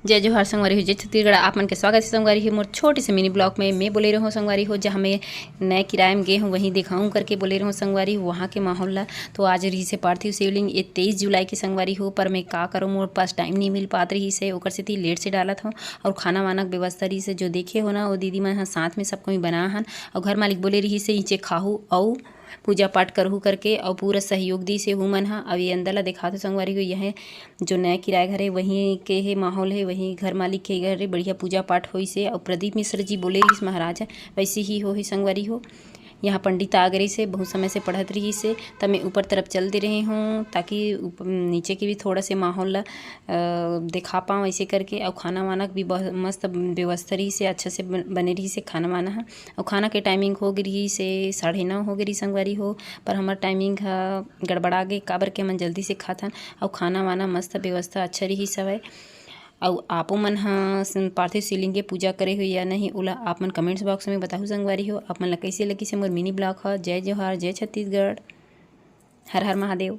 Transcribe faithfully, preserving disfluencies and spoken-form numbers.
जय जोहार संगवारी हो, जय छत्तीसगढ़। आप मन के स्वागत हे संगवारी हो मोर छोटे से मिनी ब्लॉग में। मैं बोले रहूँ संगवारी हो, जहाँ मैं नए किराए में गे हूँ, वहीं दिखाऊँ करके बोले रहूँ संगवारी हो, वहाँ के माहौल ला। तो आज रहिसे पार्थिव शिवलिंग, ये तेईस जुलाई के संगवारी हो, पर मैं का करूँ, मोर पास टाइम नहीं मिल पात रहिसे, ओकर सेती लेट से डालत हूँ। और खाना वाना के व्यवस्था रहिसे, जो देखे हो ना, वो दीदी मन ह साथ में सब कोई बना हन। और घर मालिक बोले रहिसे, "इचे खाहू अउ पूजा पाठ करहू" करके, अउ पूरा सहयोग दिसे हू मन ह। अब ये अंदर ला दिखात हो संगवारी हो, यह जो नया किराया घर है, वहीं के हे माहौल है, वहीं घर मालिक के घर है, बढ़िया पूजा पाठ होइसे। अउ प्रदीप मिश्र जी बोले रहिस महाराज, वैसे ही होही संगवारी हो। यहाँ पंडित आ गए से, बहुत समय से पढ़त रहिसे, तब मैं ऊपर तरफ चल दे रही हूँ, ताकि ऊप-, नीचे के भी थोड़ा से माहौल ला, अ, दिखा पाऊँ ऐसे करके। अउ खाना वाना भी बहुत मस्त व्यवस्था रहिसे, अच्छा से बन-, बने रहिसे खाना वाना ह। अउ खाना के टाइमिंग हो गे रहिसे, साढ़े नौ हो गे रहिस संगवारी हो, पर हमर टाइमिंग ह गड़बड़ा गे, काबर के हमन जल्दी से खाथन। अउ खाना वाना मस्त व्यवस्था अच्छा रहिस हवय। अउ आपो मन ह स-, पार्थिव शिवलिंग के पूजा करे हो या नहीं, ओला आप मन कमेंट्स बॉक्स में बताहू संगवारी हो, आप मन ला कइसे लगिस हे मोर मिनी ब्लॉग ह। जय जोहार, जय छत्तीसगढ़, हर हर महादेव।